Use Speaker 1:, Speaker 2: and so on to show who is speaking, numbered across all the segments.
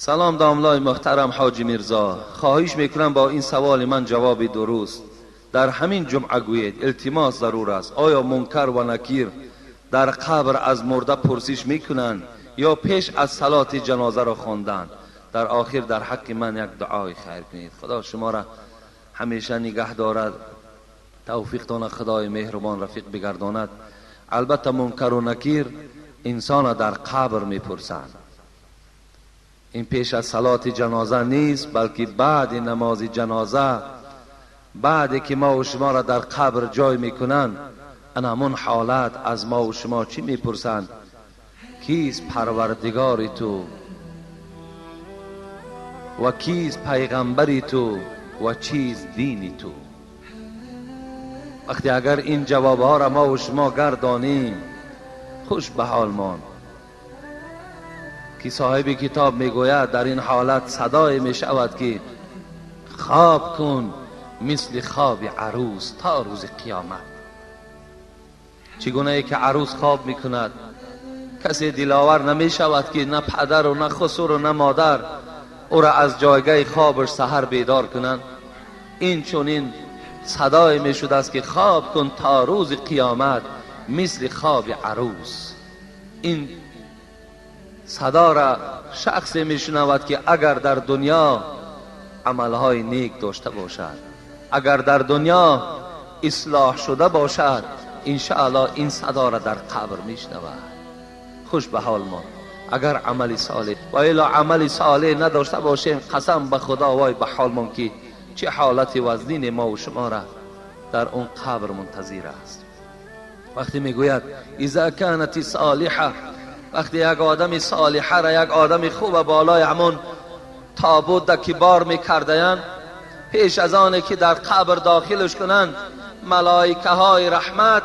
Speaker 1: Салом домлای محترم حاجی میرزا، خواهش میکنم با این سوال من جواب درست در همین جمعه گویید، التماس ضرور است. آیا منکر و نکیر در قبر از مرده پرسش میکنند یا پیش از صلات جنازه را خواندن؟ در آخر در حق من یک دعای خیر کنید. خدا شما را همیشه نگه دارد، توفیق داند، خدای مهربان رفیق بگرداند. البته منکر و نکیر انسان در قبر میپرسند. این پیش از صلات جنازه نیست، بلکه بعد نماز جنازه، بعد که ما و شما را در قبر جای میکنند، همون حالت از ما و شما چی میپرسند؟ کیست پروردگار تو و کیست پیغمبری تو و چیز دینی تو؟ وقتی اگر این جوابها را ما و شما گردانیم، خوش به حالمان که صاحب کتاب میگوید در این حالت صدای میشود که خواب کن مثل خواب عروس تا روز قیامت. چگونه ای که عروس خواب میکند، کسی دلاور نمیشود که نه پدر و نه خسر و نه مادر او را از جایگاه خوابش سحر بیدار کنند. این چنین صدای میشد است که خواب کن تا روز قیامت مثل خواب عروس. این صدا را شخصی میشنود که اگر در دنیا عملهای نیک داشته باشد، اگر در دنیا اصلاح شده باشد، انشاءالله این صدا را در قبر میشنود. خوش به حال ما اگر عمل صالح و الا عمل صالح نداشته باشیم، قسم به خدا وای به حالمان که چه حالت وزنین ما و شما را در اون قبر منتظر است. وقتی میگوید اذا کانت صالحه، وقتی یک آدم صالحه را، یک آدم خوب بالای همون تابوت که بار میکردند، پیش از آن که در قبر داخلش کنند، ملائکه های رحمت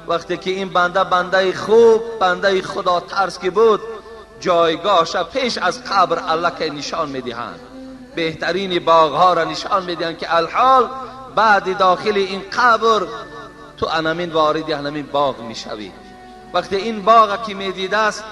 Speaker 1: وقتی که این بنده، بنده خوب، بنده خدا ترس که بود، جایگاهش پیش از قبر الله نشان میدهند، بهترین باغها را نشان میدهند که الحال بعد داخل این قبر تو انمین وارد انمین باغ میشوی. وقتی این باغ که میدیده است،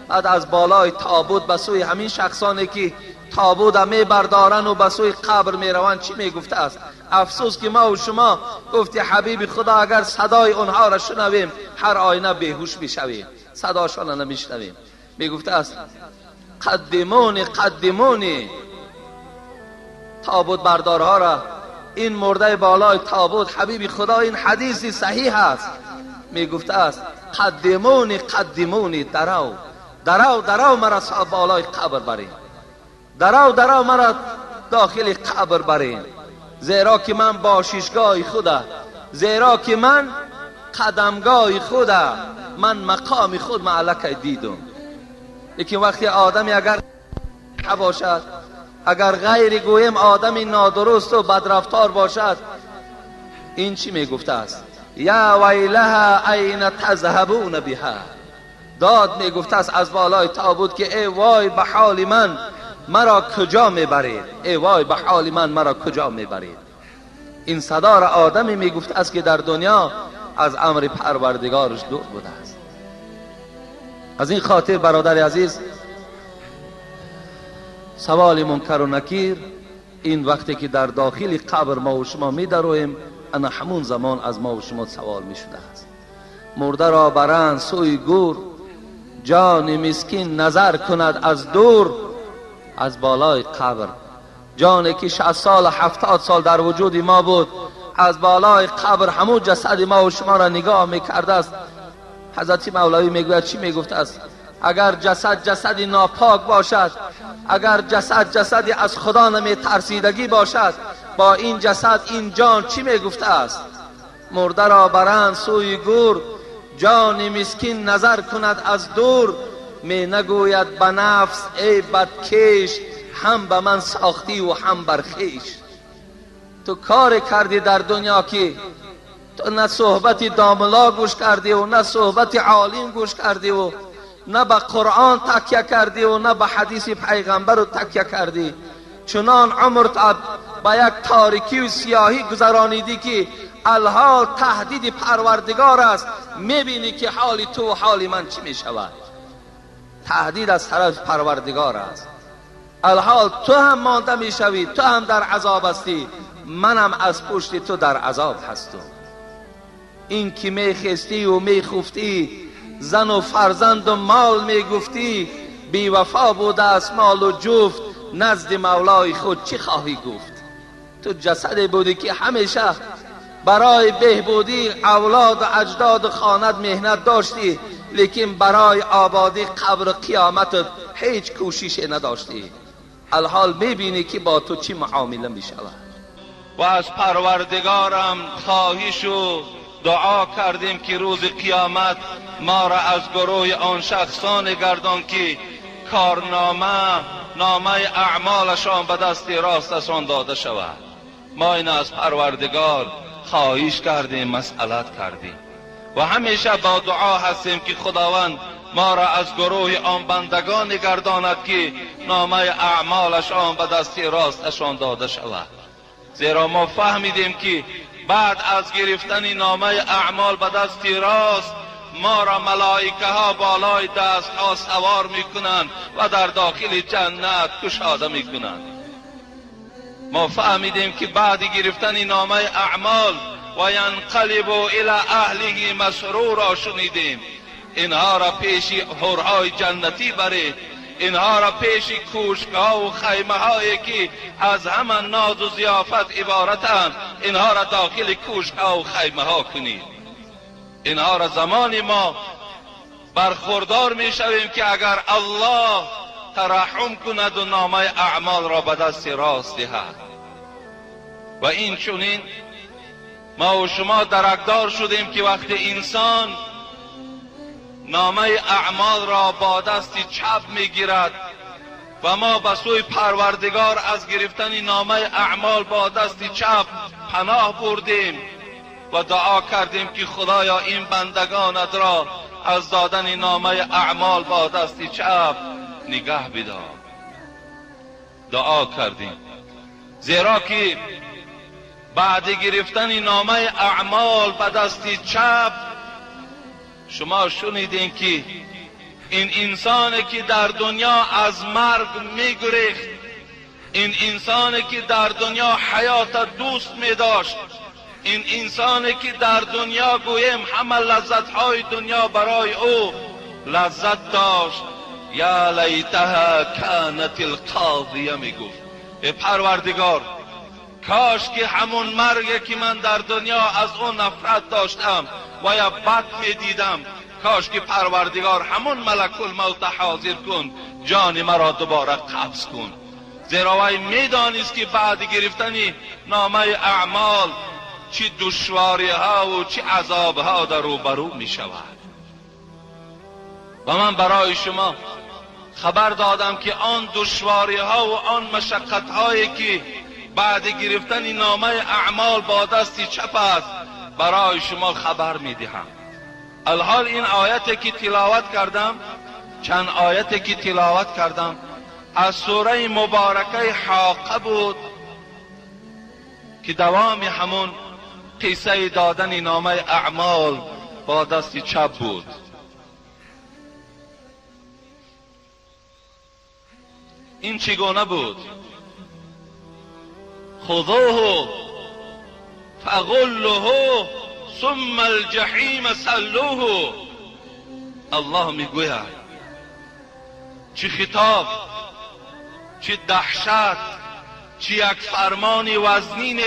Speaker 1: بعد از بالای تابوت به سوی همین شخصانی که تابوت میبردارن و به سوی قبر میروند چی میگفته است؟ افسوس که ما و شما گفتی حبیب خدا اگر صدای اونها را شنویم هر آینه بیهوش میشویم، صداشان را نمیشنویم. میگفته است قدمونی قدمونی، تابوت بردارها را، این مرده بالای تابوت حبیب خدا، این حدیثی صحیح است، میگفته است قدمونی قدمونی، درو درو درو مرا بالای قبر برین، درو درو مرا داخل قبر برین، زیرا که من باششگاه خدا، زیرا که من قدمگاه خدا، من مقام خود معلکه دیدم. لیکن وقتی آدمی اگر باشد، اگر غیر گویم آدمی نادرست و بدرفتار باشد، این چی میگفته است؟ یا ویلها این تذهبون بها. داد میگفته است از بالای تابوت که ای وای به حال من، مرا کجا میبرید؟ ای وای به حال من، مرا کجا میبرید؟ این صدا را آدمی میگفته است که در دنیا از امر پروردگارش دور بوده است. از این خاطر برادر عزیز، سوال منکر و نکیر این وقتی که در داخل قبر ما و شما میدرویم، انا همون زمان از ما و شما سوال میشده است. مرده را برند سوی گور، جان مسکین نظر کند از دور. از بالای قبر، جانی که 60 سال 70 سال در وجود ما بود، از بالای قبر همون جسد ما و شما را نگاه میکرده است. حضرت مولوی میگوید چی میگفت است؟ اگر جسد جسدی ناپاک باشد، اگر جسد جسدی از خدا نمی ترسیدگی باشد، با این جسد این جان چی میگفته است؟ مرده را برند سوی گور، جان مسکین نظر کند از دور. می نگوید به نفس ای بدکیش، هم به من ساختی و هم بر خویش. تو کار کردی در دنیا که تو نه صحبت داملا گوش کردی و نه صحبت عالم گوش کردی و نه به قرآن تکیه کردی و نه به حدیث پیغمبر تکیه کردی. چنان عمر با یک تاریکی و سیاهی گذرانیدی که الحال تهدید پروردگار است. میبینی که حال تو و حال من چی میشود. تهدید از طرف پروردگار است. الحال تو هم مانده میشوی، تو هم در عذاب هستی، منم از پشت تو در عذاب هستم. این که میخستی و میخفتی، زن و فرزند و مال میگفتی، بی وفا بوده است مال و جفت، نزد مولای خود چی خواهی گفت؟ تو جسد بودی که همیشه برای بهبودی اولاد و اجداد و خانت مهنت داشتی، لیکن برای آبادی قبر و قیامت هیچ کوشش نداشتی. الحال میبینی که با تو چی معامله میشود. و از پروردگارم خواهش و دعا کردیم که روز قیامت ما را از گروه آن شخصان گردان که کارنامه نامه اعمالشان به دست راستشان داده شود. ما این از پروردگار خواهش کردیم، مسئلت کردیم و همیشه با دعا هستیم که خداوند ما را از گروه آن بندگان گرداند که نامه اعمالشان به دست راستشان داده شود. زیرا ما فهمیدیم که بعد از گرفتن نامه اعمال به دست راست، ما را ملائکه ها بالای دست ها سوار میکنند و در داخل جنت کشاده میکنند. ما فهمیدیم که بعد گرفتن نامه اعمال و ینقلب الی اهله مسرورا شنیدیم. اینها را پیش حورهای جنتی برید، اینها را پیش کوشک‌ها و خیمه هایی که از همه ناز و ضیافت عبارتند، اینها را داخل کوشک‌ها و خیمه ها کنید. اینها را زمانی ما برخوردار می شویم که اگر الله ترحم کند و نامه اعمال را به دست راست دهد. و این چنین ما و شما درکدار شدیم که وقتی انسان نامه اعمال را با دست چپ میگیرد و ما به سوی پروردگار از گرفتن نامه اعمال با دست چپ پناه بردیم و دعا کردیم که خدایا این بندگانت را از دادن نامه اعمال با دست چپ نگه بدار. دعا کردیم، زیرا که بعد گرفتن نامه اعمال به دست چپ، شما شنیدین که این انسانی که در دنیا از مرگ میگریخت، این انسانی که در دنیا حیات دوست میداشت، این انسانی که در دنیا گویم همه لذتهای دنیا برای او لذت داشت، یا لیتها کانت القاضیه میگفت، ای پروردگار کاش که همون مرگ که من در دنیا از اون نفرت داشتم و یا بد میدیدم، کاش که پروردگار همون ملک الموت حاضر کن، جان مرا دوباره قبض کن. زیرا وی میدانست که بعد گرفتن نامه اعمال چه دشواری ها و چه عذاب ها در روبرو می شود. و من برای شما خبر دادم که آن دشواری ها و آن مشقت هایی که بعد گرفتن نامه اعمال با دست چپ است برای شما خبر می دهم. الحال این آیت که تلاوت کردم، چند آیت که تلاوت کردم از سوره مبارکه حاقه بود که دوام همون قصه دادن نامه اعمال با دست چپ بود. این چگونه بود؟ خذوه فغلوه ثم الجحیم صلوه. الله میگوید چه خطاب، چه دهشت، چه یک فرمان وزنین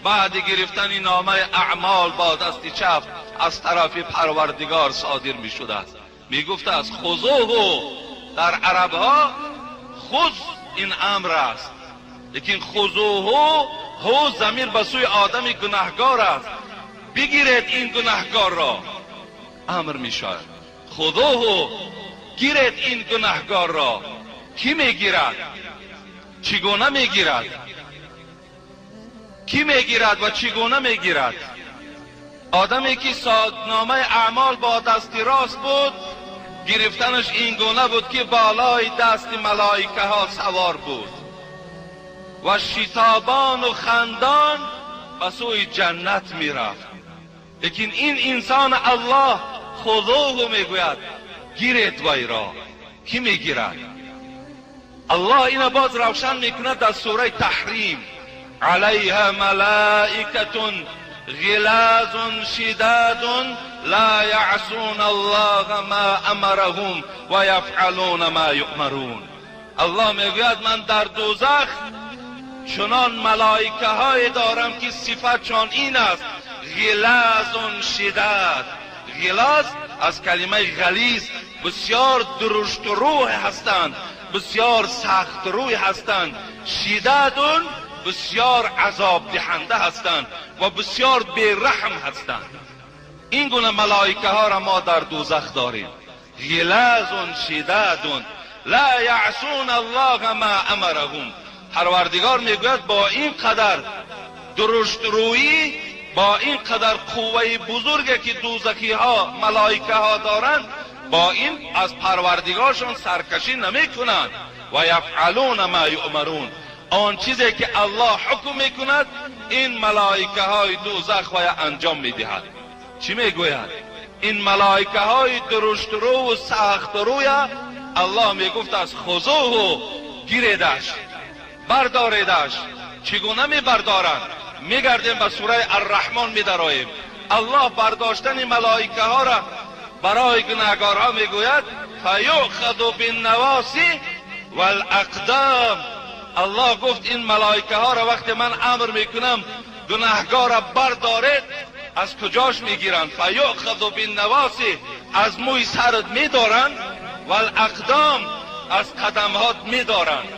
Speaker 1: بعد گرفتن نامه اعمال با دست چپ از طرف پروردگار صادر می شده است. می گفته است خذوه، در عرب ها خذ این امر است، لیکن خذوه هو ضمیر به سوی آدم گناهگار است، بگیرید این گناهگار را، امر می شود. خذوه، گیرید این گناهگار را. کی میگیرد؟ چگونه میگیرد؟ کی میگیرد و چگونه میگیرد؟ آدمی که نامه اعمال با دست راست بود، گرفتنش این گونه بود که بالای دست ملائکه ها سوار بود و شتابان و خندان به سوی جنت میرفت. لیکن این انسان الله خذوه میگوید، گیرید وی را. کی میگیرد؟ Аллоҳ ина боз равшан мекунад дар сураи Таҳрим. Алайҳа малоикатун ғилазун шидадун ла яъсуна Аллоҳа ма амараҳум ва яфъалуна ма юъмарун. Аллоҳ мегӯяд ман дар дӯзах чунон малоикаҳое дорам ки сифатшон ин аст: ғилазун шидад. Ғилаз аз калимаи ғализ, бисёр дуруштрӯй ҳастанд, бисёр сахтрӯй ҳастанд. Шидадун бисёр азобдиҳанда ҳастанд ва бисёр бераҳм ҳастанд. Ин гуна малоикаҳоро мо дар дӯзах дорем. Ғилазун шидадун ла яъсуна Аллоҳа ма амараҳум. Парвардигор мегӯяд бо ин қадар дуруштрӯӣ, бо ин қадар қувваи бузурге ки дӯзахиҳо малоикаҳо доранд, бо ин аз парвардигоршон саркашӣ намекунанд. Ва яфъалуна ма юъмарун. Он чизе ки Аллоҳ ҳукм мекунад, ин малоикаҳои дӯзах вая анҷом медиҳад. Чӣ мегӯяд? Ин малоикаҳои дуруштрӯву сахтрӯя Аллоҳ мегуфт аз хузуҳу, гиредаш, бардоредаш. Чӣ гуна мебардоранд? Мегардем ба сураи Арраҳмон медароем. Аллоҳ бардоштани малоикаҳоро барои гунаҳгорҳо мегӯяд: фаюхаду биннавоси валақдам. Аллоҳ гуфт ин малоикаҳоро вақте ман амр мекунам гунаҳгорро бардоред, аз куҷош мегиранд? Фаюхаду биннавоси, аз мӯи сарат медоранд, валақдам, аз қадамҳот медоранд.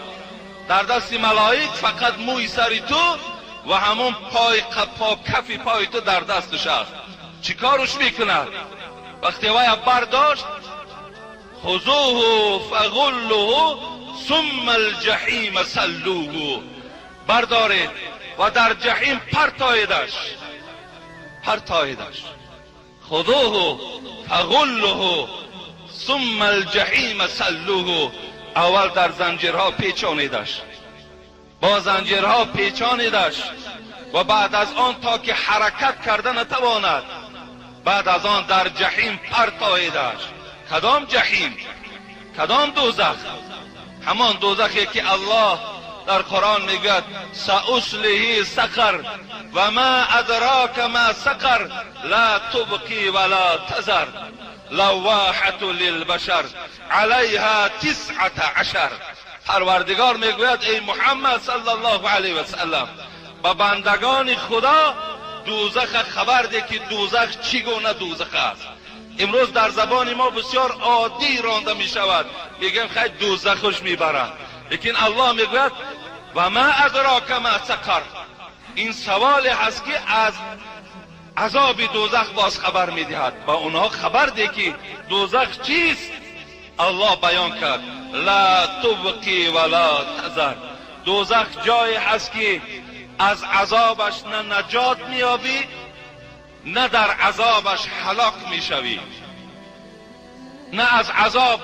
Speaker 1: Дар дасти малоик фақат мӯи сари ту ва ҳамон пой кафи пои ту дар дасташ аст. Чӣ корш мекунад? Вақте вая бардошт, хузуҳу фағуллуҳу сумма алҷаҳима саллуҳу, бардоред ва дар ҷаҳим партоедаш, партоедаш. Хузуҳу фағуллуҳу сумма алҷаҳима саллуҳу. Аввал дар занҷирҳо печонедаш, бо занҷирҳо печонедаш ва баъд аз он то ки ҳаракат карда натавонад, баъд аз он дар ҷаҳим партоедаш. Кадом ҷаҳим? Кадом дӯзах? Ҳамон дӯзахе ки Аллоҳ дар Қуръон мегӯяд: сауслиҳи сақар ва ма адрока ма сақар ла тубқи ва ла тазар лавваҳату лилбашар алайҳа тисъата ашар. Парвардигор мегӯяд: эй Муҳаммад саллаллоҳу алайҳи васаллам, ба бандагони Худо дӯзаха хабар де ки дӯзах чӣ гуна дӯзах аст. Имрӯз дар забони мо бисёр оддӣ ронда мешавад, мегӯем хай дӯзахуш мебаранд. Лекин Аллоҳ мегӯяд: ва ма адрока ма сақар. Ин саволе ҳаст ки аз азоби дӯзах боз хабар медиҳад. Ба онҳо хабар де ки дӯзах чист. Аллоҳ баён кард: ла тубқи ва ла тазар. Дӯзах ҷое ҳаст ки аз азобаш на наҷот меёбӣ, на дар азобаш ҳалок мешавӣ. На аз азоб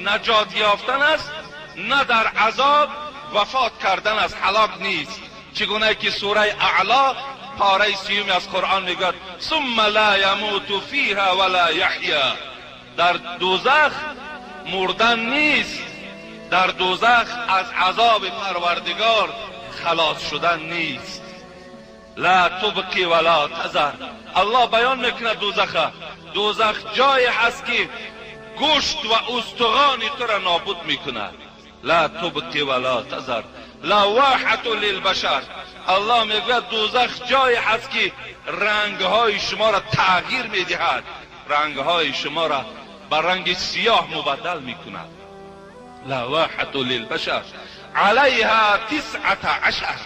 Speaker 1: наҷот ёфтан аст, на дар азоб вафот кардан аст, ҳалок нест. Чӣ гуна ки сураи Аъло пораи сиюми аз Қуръон мегӯяд: сумма ла ямуту фиҳа ва ла яҳя. Дар дӯзах мурдан нест, дар дӯзах аз азоби Парвардигор халос шудан нест. Ла тубқи ва ла тазар. Аллоҳ баён мекунад дӯзаха. Дӯзах ҷое ҳаст ки гӯшт ва устухони туро нобуд мекунад. Ла тубқи ва ла тазар лавваҳату лилбашар. Аллоҳ мегӯяд дӯзах ҷое ҳаст ки рангҳои шуморо тағйир медиҳад, рангҳои шуморо ба ранги сиёҳ мубаддал мекунад. Лавваҳату лилбашар алайҳа тисъата ашар.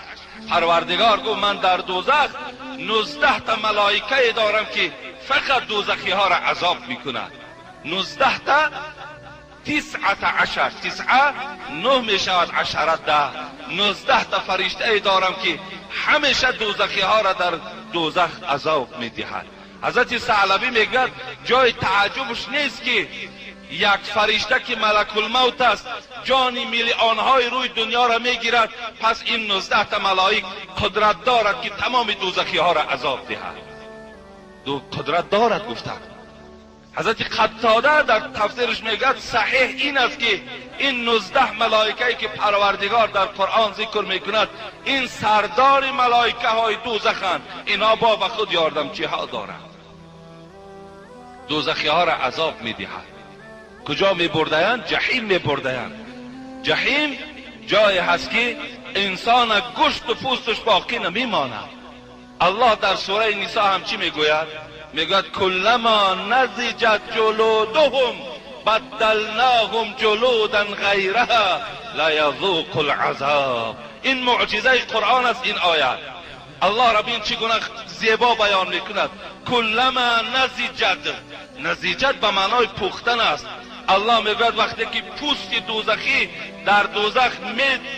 Speaker 1: Парвардигор гуфт ман дар дӯзах 19 та малоикае дорам ки фақат дӯзахиҳоро азоб мекунад. 19 та, тисъата ашар, тисъа нӯҳ мешавад, ашара 10. 19 та фариштае дорам ки ҳамеша дӯзахиҳоро дар дӯзах азоб медиҳад. Ҳазрати Саълабӣ мегӯяд ҷои тааҷҷубш нест ки як фаришта ки малакулмавт аст ҷони миллионҳои рӯи дунёро мегирад, пас ин 19 та малоик қудрат дорад ки тамоми дӯзахиҳоро азоб диҳад. Қудрат дорад гуфтанд. Ҳазрати Қатода дар тафсираш мегӯяд саҳеҳ ин аст ки ин 19 малоикае ки Парвардигор дар Қуръон зикр мекунад, ин сардори малоикаҳои дӯзаханд. Инҳо бо ба худ ёрдамчиҳо доранд. Дӯзахиҳоро азоб медиҳад. Куҷо мебурдаянд? Ҷаҳим мебурдаянд. Ҷаҳим ҷое ҳаст ки инсон гӯшту пӯсташ боқӣ намемонад. Аллоҳ дар сураи Нисо ҳам чӣ мегӯяд? Мегӯяд куллама назиҷат ҷулудуҳум баддалнаҳум ҷулудан ғайраҳа лаязуқу лазоб. Ин мӯъҷизаи Қуръон аст, ин оят. Аллоҳ раб ин чӣ гуна зебо баён мекунад. Куллама назиҷат, назиҷат ба маънои пухтан аст. Аллоҳ мегӯяд вақте ки пӯсти дӯзахӣ дар дӯзах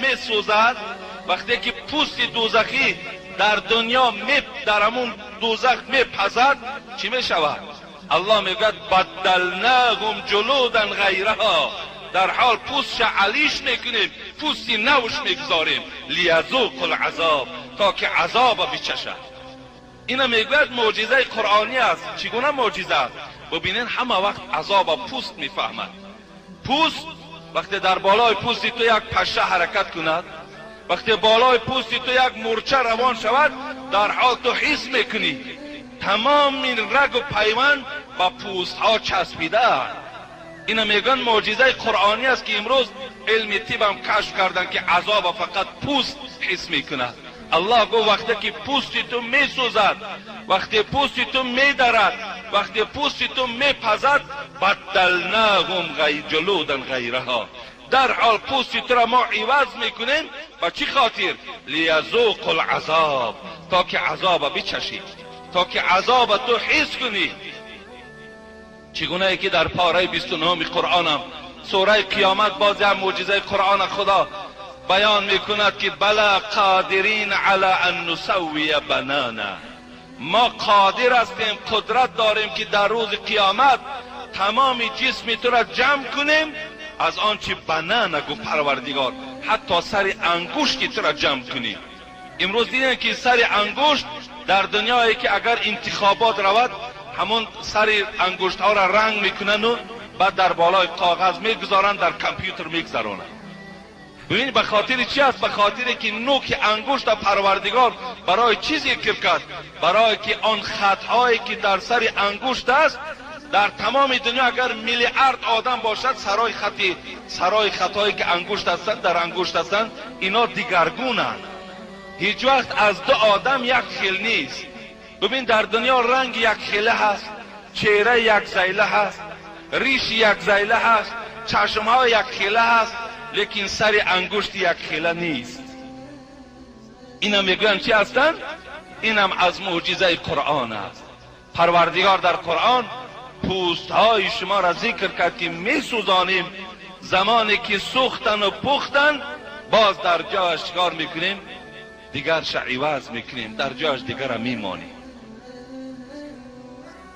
Speaker 1: месӯзад, вақте ки пӯсти дӯзахӣ дар дунё дар ҳамун дӯзах мепазад, чӣ мешавад? Аллоҳ мегӯяд баддалнаҳум ҷулудан ғайраҳа, дар ҳол пӯстша алиш мекунем, пӯсти навш мегузорем, лиязуқу лазоб, то ки азоба бичашад. Ина мегӯяд мӯъҷизаи қуръонӣ аст. Чӣ гуна мӯъҷиза аст? Бубинед, ҳама вақт азоба пӯст мефаҳмад. Пӯст вақте дар болои пӯсти ту як паша ҳаракат кунад, вақте болои пӯсти ту як мӯрча равон шавад, дар ҳол ту ҳис мекунӣ тамоми рагу пайванд ба пӯстҳо часпидаанд. Ина мегӯянд мӯъҷизаи қуръонӣ аст ки имрӯз илми тибам кашф карданд ки азоба фақат пӯст ҳис мекунад. Аллоҳ гуфт вақте ки пӯсти ту месӯзад, вақте пӯсти ту медарад, вақте пӯсти ту мепазад, баддалнаҳум ҷулудан ғайраҳа, дар ҳол пӯсти туро мо иваз мекунем. Ба чӣ хотир? Лиязуқу лазоб, то ки азоба бичашӣ, то ки азоба ту ҳис кунӣ. Чӣ гунае ки дар пораи 29 Қуръонам сураи Қиёмат боз як мӯъҷизаи Қуръона Худо баён мекунад ки бала қодирин ала ан нусаввия банана, мо қодир ҳастем, қудрат дорем ки дар рӯзи қиёмат тамоми ҷисми туро ҷамъ кунем аз он чи банана, гуфт Парвардигор, ҳатто сари ангушти туро ҷамъ кунем. Имрӯз дидем ки сари ангушт дар дунёе ки агар интихобот равад, ҳамон сари ангуштҳоро ранг мекунанду баъд дар болои коғаз мегузоранд, дар компютер мегузаронанд. Бибин, ба хотири чӣ аст? Ба хотире ки нӯки ангушта Парвардигор барои чӣ зикр кард? Барое ки он хатҳое ки дар сари ангушт аст, дар тамоми дунё агар миллиард одам бошад, сарои хатҳое ки ангушт ҳастанд, дар ангушт ҳастанд, ино дигаргунанд. Ҳеҷ вақт аз ду одам як хел нест. Бибин, дар дунё ранг як хела ҳаст, чеҳра як зайла ҳаст, риши як зайла ҳаст, чашмҳо як хела ҳаст, лекин сари ангушт як хела нест. Инам мегӯянд чӣ ҳастанд? Инам аз мӯъҷизаи Қуръон аст. Парвардигор дар Қуръон пӯстҳои шуморо зикр кард ки месӯзонем, замоне ки сӯхтану пухтан, боз дар ҷояш чикор мекунем? Дигарша иваз мекунем, дар ҷояш дигара мемонем.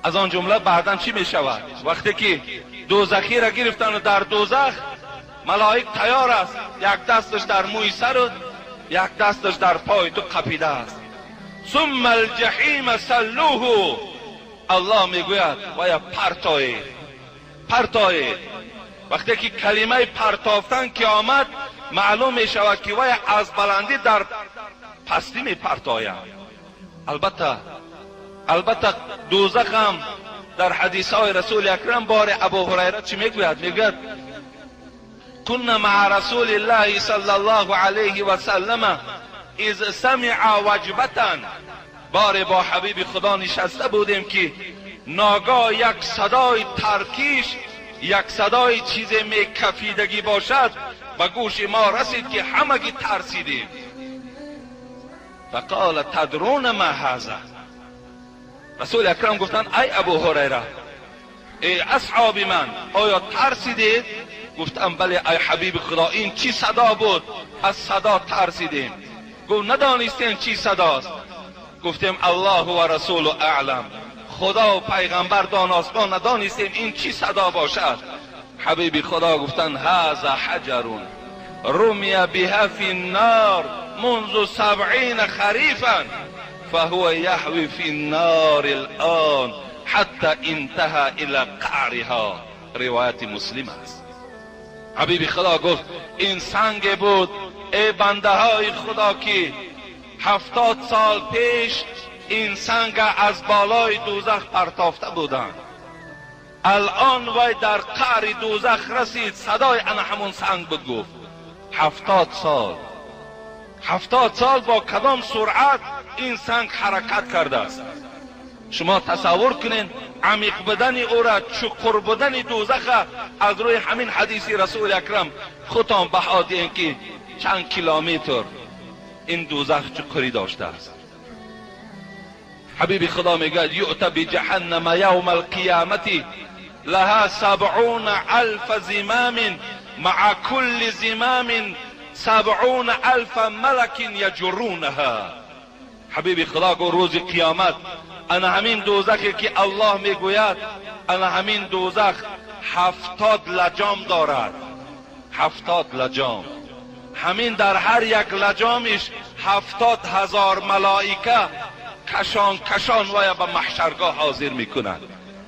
Speaker 1: Аз он ҷумла баъдан чӣ мешавад? Вақте ки дӯзахиро гирифтану дар дӯзах малоик тайёр аст, як дасташ дар мӯи сару як дасташ дар пои ту қапида аст. Сумма алҷаҳима саллуҳу, Аллоҳ мегӯяд вая партоед, партоед. Вақте ки калимаи партофтан ки омад, маълум мешавад ки вая аз баландӣ дар пастӣ мепартояд. Албатта дӯзах ҳам дар ҳадисҳои Расули Акрам бори Абу Ҳурайра чӣ мегӯяд? Мегӯяд кунна маа расулиллаҳи саллаллоҳу алайҳи васаллама из самиа ваҷбатан, боре бо ҳабиби Худо нишаста будем ки ногоҳ як садои таркиш, як садои чизе мекафидагӣ бошад ба гӯши мо расид ки ҳамагӣ тарсидем. Фақола тадруна ма ҳаза, Расули Акрам гуфтанд ай Абу Ҳурайра, эй асҳоби ман, оё тарсидед? Гуфтам бале ай ҳабиби Худо, ин чӣ садо буд? Аз садо тарсидем. Гуфт надонистем чӣ садост? Гуфтем Аллоҳу ва расулу аълам, Худо ва пайғамбар доност, мо надонистем ин чӣ садо бошад. Ҳабиби Худо гуфтанд ҳаза ҳаҷарун румия биҳа фи ннор منذ 70 خریفا فهو یحوی فی النار الآن حتی انتهى الى قعرها. روایت مسلم است. حبیب خدا گفت این سنگ بود ای بنده های خدا که 70 سال پیش این سنگ از بالای دوزخ پرتافته بودند. الان وی در قعر دوزخ رسید، صدای انا همون سنگ بود. گفت 70 سال، 70 سال با کدام سرعت این سنگ حرکت کرده است؟ شما تصور کنین عمیق بودن او را، چقر بودن دوزخ از روی همین حدیث رسول اکرم خودتان بها دهین که چند کیلومتر این دوزخ چقری داشته است. حبیب خدا میگه یؤت بجهنم یوم القیامت لها 70,000 زمام مع كل زمام 70,000 ملک یجرونها. حبیب خدا گفت روز قیامت انا همین دوزخی که الله میگوید انا همین دوزخ 70 لجام دارد. 70 لجام، همین در هر یک لجامش 70,000 ملائکه کشان کشان ویا به محشرگاه حاضر میکنند.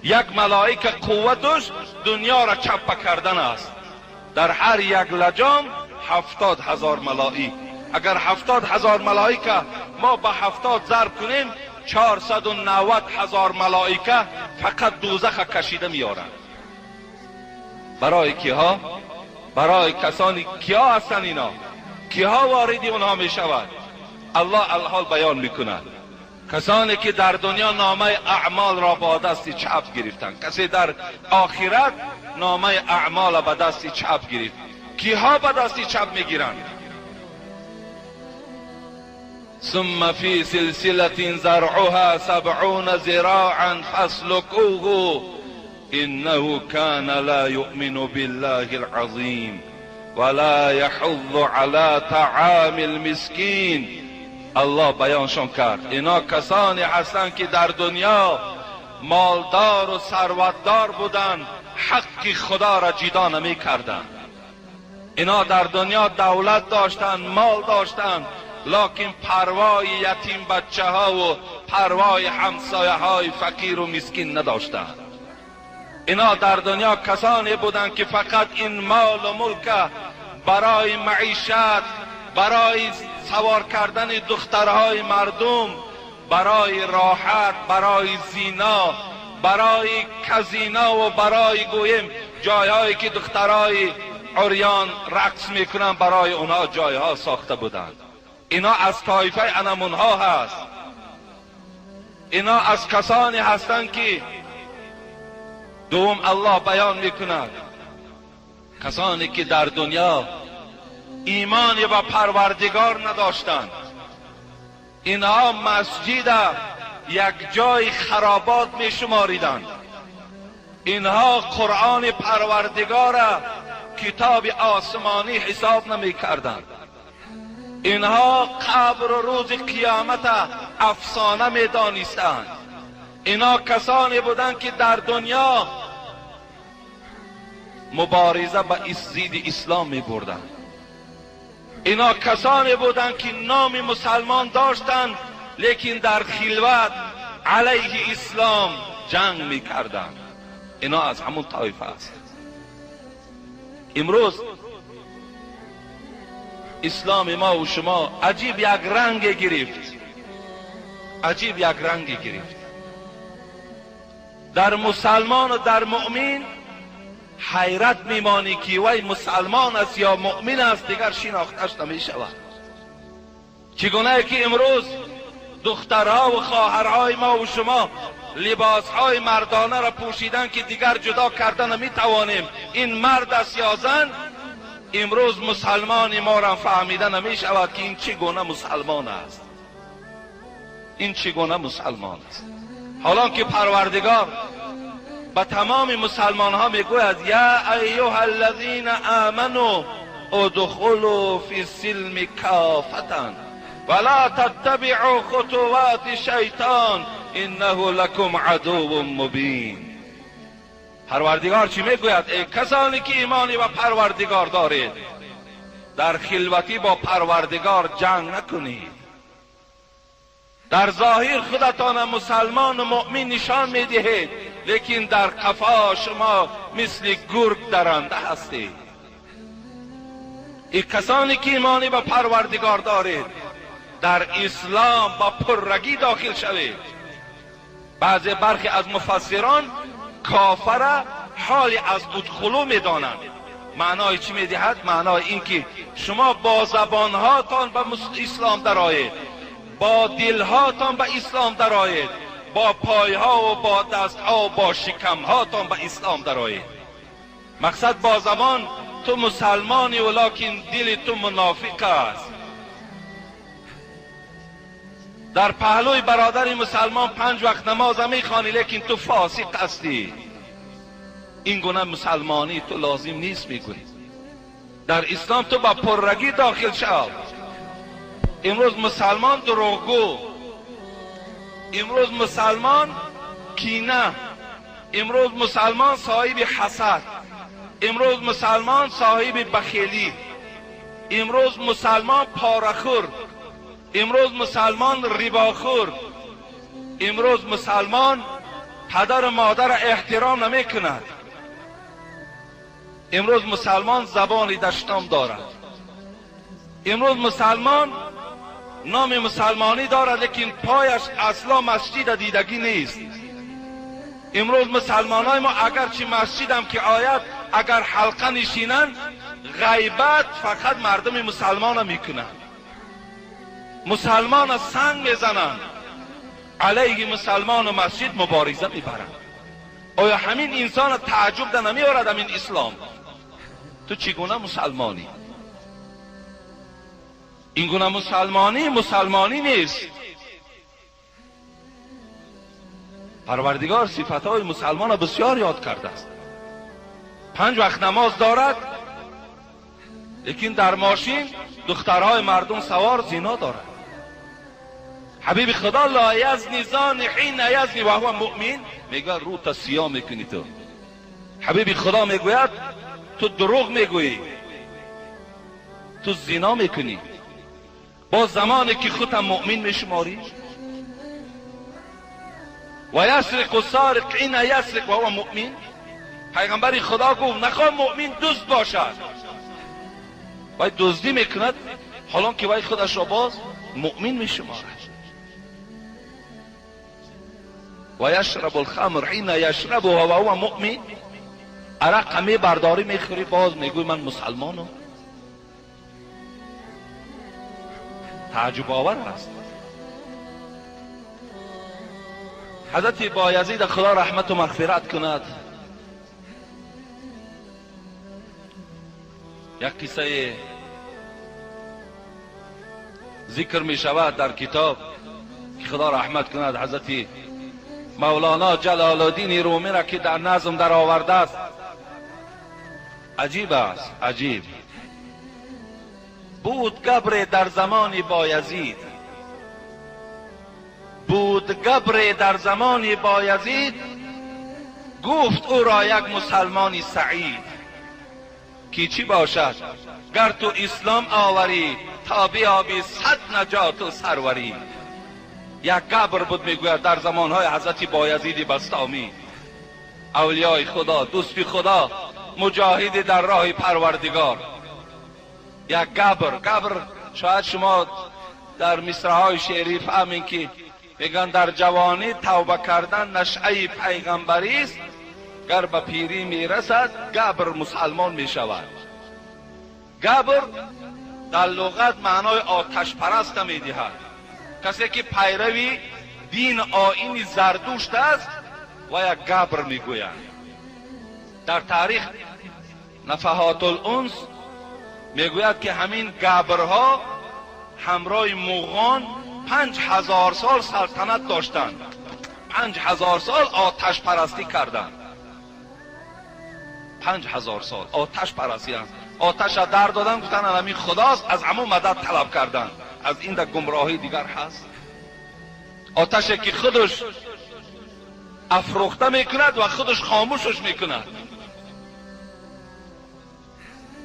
Speaker 1: یک ملائکه قوتش دنیا را چپه کردن است. در هر یک لجام 70,000 ملائک. اگر 70,000 ملائکه ما به 70 ضرب کنیم 490,000 ملائکه فقط دوزخ کشیده میارند. برای کیها؟ برای کسانی کیا هستند اینا؟ کیها واردی اونها میشود؟ الله الحال بیان میکند. کسانی که در دنیا نامه اعمال را با دست چپ گرفتند، کسی در آخرت نامه اعمال به دست چپ گرفت. کیها به دست چپ میگیرند؟ ثم فی سلسلة زرعها 70 ذراعا فاسلكوه انه كان لا يؤمن بالله العظیم ولا يحض على طعام المسکین. الله بیانشان کرد اینا کسانی هستند که در دنیا مالدار و ثروتدار بودند، حق خدا را جدا نمی کردند. اینا در دنیا دولت داشتند، مال داشتند، لکن پروای یتیم بچه ها و پروای همسایه های فقیر و مسکین نداشتند. اینا در دنیا کسانی بودند که فقط این مال و ملک برای معیشت، برای سوار کردن دخترهای مردم، برای راحت، برای زینا، برای کزینا و برای گویم جایهایی که دخترهای عریان رقص میکنن برای اونها جایها ساخته بودند. اینا از طایفه انمونها هست. اینا از کسانی هستند که دوم الله بیان میکند کسانی که در دنیا ایمان و پروردگار نداشتند، اینها مسجد یک جای خرابات می شماریدند. اینها قرآن پروردگار کتاب آسمانی حساب نمی کردند. اینها قبر و روز قیامت افسانه می دانستند. اینها کسانی بودند که در دنیا مبارزه با ضد اسلام می بردند. اینا کسانی بودند که نام مسلمان داشتند لیکن در خلوت علیه اسلام جنگ میکردند. اینا از همون طایفه است. امروز اسلام ما و شما عجیب یک رنگ گرفت، عجیب یک رنگ گرفت. در مسلمان و در مؤمن حیرت میمانی که وی مسلمان است یا مؤمن است، دیگر شناختش نمی شود. چگونه که امروز دخترها و خواهرهای ما و شما لباسهای مردانه را پوشیدن که دیگر جدا کرده نمی توانیم این مرد است یا زن، امروز مسلمان ما را فهمیده نمی شود که این چگونه مسلمان است، این چگونه مسلمان است. حالا که پروردگار به تمام مسلمان ها میگوید یا ایها الذین آمنوا ادخلوا فی السلم کافة ولا تتبعوا خطوات الشیطان انه لکم عدو مبین. پروردگار چی میگوید؟ ای کسانی که ایمانی و پروردگار دارید، در خلوتی با پروردگار جنگ نکنید. در ظاهر خودتان مسلمان و مؤمن نشان میدهید، لیکن در قفا شما مثل گرگ درنده هستید. ای کسانی که ایمانی به پروردگار دارید، در اسلام با پررگی داخل شوید. بعضی برخی از مفسران کافر حال از ادخلو میدانند. معنای چی میدهد؟ معنای این که شما با زبانهاتان به اسلام درآیید، با دلهاتان به اسلام درآیید، با پایها و با دستها و با شکمهاتان به اسلام درآیید. مقصد با زبان تو مسلمانی ولیکن دل تو منافق است. در پهلوی برادر مسلمان 5 وقت نماز میخوانی، لیکن تو فاسق هستی. این گونه مسلمانی تو لازم نیست. میگویی در اسلام تو با پررگی داخل شو. امروز مسلمان دروغگو، امروز مسلمان کینه، امروز مسلمان صاحب حسد، امروز مسلمان صاحب بخیلی، امروز مسلمان پاره‌خور، امروز مسلمان رباخور، امروز مسلمان پدر و مادر احترام نمی کند، امروز مسلمان زبان دشنام دارد، امروز مسلمان نام مسلمانی دارد لیکن پایش اصلا مسجد دیدگی نیست. امروز مسلمان های ما اگرچه مسجد هم که آید، اگر حلقه نشینند، غیبت فقط مردم مسلمان میکنند، مسلمان سنگ میزنند، علیه مسلمان و مسجد مبارزه میبرند. آیا همین انسان تعجب در نمیارد همین اسلام؟ تو چگونه مسلمانی؟ این گونه مسلمانی مسلمانی نیست. پروردگار صفتهای مسلمان را بسیار یاد کرده است. 5 وقت نماز دارد، لیکن در ماشین دخترهای مردم سوار زینا دارد. حبیب خدا لا یزنی زانی حین یزنی و هو مؤمن، میگه رو تا سیاه میکنی تو. حبیب خدا میگوید تو دروغ میگویی، تو زینا میکنی، با زمانی که خودم مؤمن میشماری. و یسرق السارق حین یسرق و هو مؤمن. پیغمبر خدا گفت نخواه مؤمن دزد باشد، وای دزدی میکند حالا که وای خودش را باز مؤمن میشمارد. و یشرب الخمر حین یشرب و هو مؤمن. عرق می برداری میخوری باز میگوی من مسلمانم. تعجب آور است. حضرت بایزید خدا رحمت و مغفرت کند، یک قصه ذکر می شود در کتاب که خدا رحمت کند حضرت مولانا جلال الدین رومی را که در نظم در آورده است. عجیب است، عجیب. بود گبر در زمان بایزید، بود گبر در زمان بایزید، گفت او را یک مسلمانی سعید که چی باشد گر تو اسلام آوری تا بیابی 100 نجات و سروری. یک گبر بود میگوید در زمانهای حضرت بایزید بسطامی، اولیای خدا، دوستی خدا، مجاهد در راه پروردگار. یک گبر، گبر شاید شما در مصرع‌های شعری فهمین که میگن در جوانی توبه کردن نشأه پیغمبری است، گر به پیری میرسد گبر مسلمان میشود. گبر در لغت معنای آتش پرست میدهد، کسی که پیروی دین آیین زردشت است و یک گبر میگویند. در تاریخ نفحات الانس میگوید که همین گبرها همراه مغان 5000 سال سلطنت داشتند، 5000 سال آتش پرستی کردند، 5000 سال آتش پرستی. آتش را در دادن، گفتن همین خداست، از همون مدد طلب کردن. از این در گمراهی دیگر هست. آتشی که خودش افروخته میکند و خودش خاموشش میکند.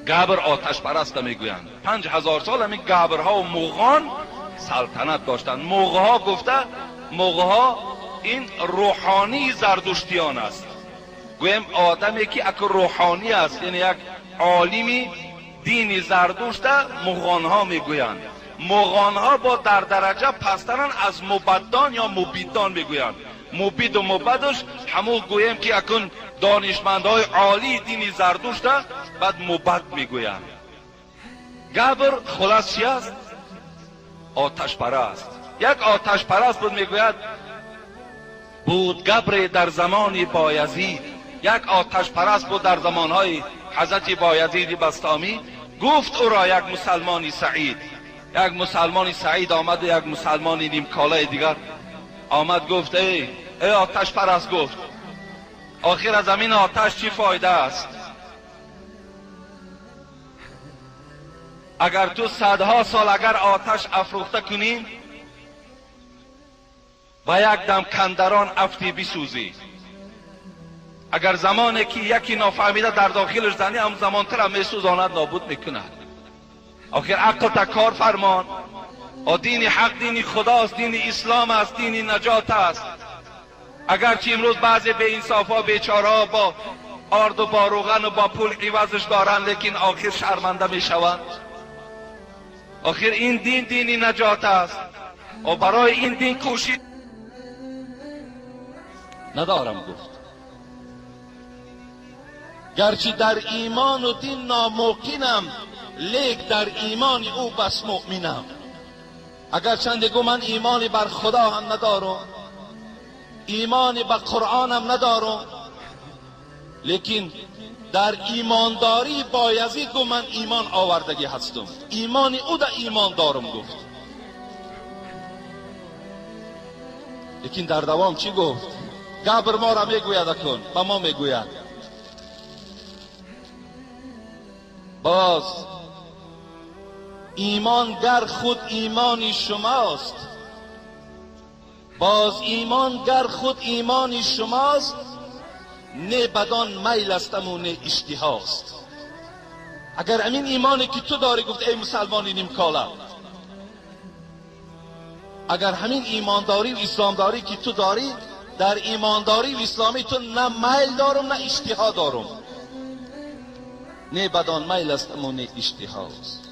Speaker 1: گبر آتش پرست میگویند. 5000 سال همین گبرها و مغان Салтанат доштанд. Муғҳо гуфта, муғҳо ин рӯҳонии зардуштиён аст. Гӯем одаме ки аку рӯҳонӣ аст, яъне як олими дини зардушта муғонҳо мегӯянд. Муғонҳо бо дар дараҷа пасттаранд аз мубаддон ё мубиддон мегӯянд. Мубиду мубаддуш ҳамун гӯем ки акун донишмандҳои олии дини зардушта баъд мубад мегӯянд. Габр хулас чи аст? Оташпараст. Як оташпараст буд, мегӯяд буд габре дар замони Боязид. Як оташпараст буд дар замонҳои ҳазрати Боязиди Бастомӣ. Гуфт ӯро як мусалмони саид. Як мусалмони саид омад, як мусалмони нимколаи дигар омад, гуфт эй оташпараст, гуфт охир аз ҳамин оташ чӣ фоида аст? Агар ту садҳо сол агар оташ афрӯхта кунӣ, ба як дам кандарон афтӣ бисӯзӣ. Агар замоне ки яке нофаҳмида дар дохилаш занӣ, ҳам замонтара месӯзонад, нобуд мекунад. Охир ақл та кор фармон. О дини ҳақ дини худост, дини ислом аст, дини наҷот аст. Агарчи имрӯз баъзе беинсофҳо, бечораҳо бо орду бо рӯғану бо пул ивазш доранд, лекин охир шарманда мешаванд. Охир ин дин дини наҷот аст. О барои ин дин кӯшид надорам, гуфт. Гарчи дар имону дин номуқинам, лек дар имони ӯ бас муъминам. Агарчанде гӯ ман имони бар худо ҳам надорам, имони ба қуръонам надорам, лекин дар имондорӣ Боязид гӯ ман имон овардагӣ ҳастам, имони ӯ да имон дорам, гуфт. Лекин дар давом чӣ гуфт? Габр моро мегӯяд, акун ба мо мегӯяд. Боз имон гар худ имони шумост, боз имон гар худ имони шумост, не бадон майл астаму не иштиҳост. Агар ҳамин имоне ки ту дорӣ, гуфт эй мусалмони нимкола, агар ҳамин имондорӣ ва исломдорӣ ки ту дорӣ, дар имондорӣ ва исломӣ ту на майл дорум, на иштиҳо дорум. Не бадон майл астаму не иштиҳост.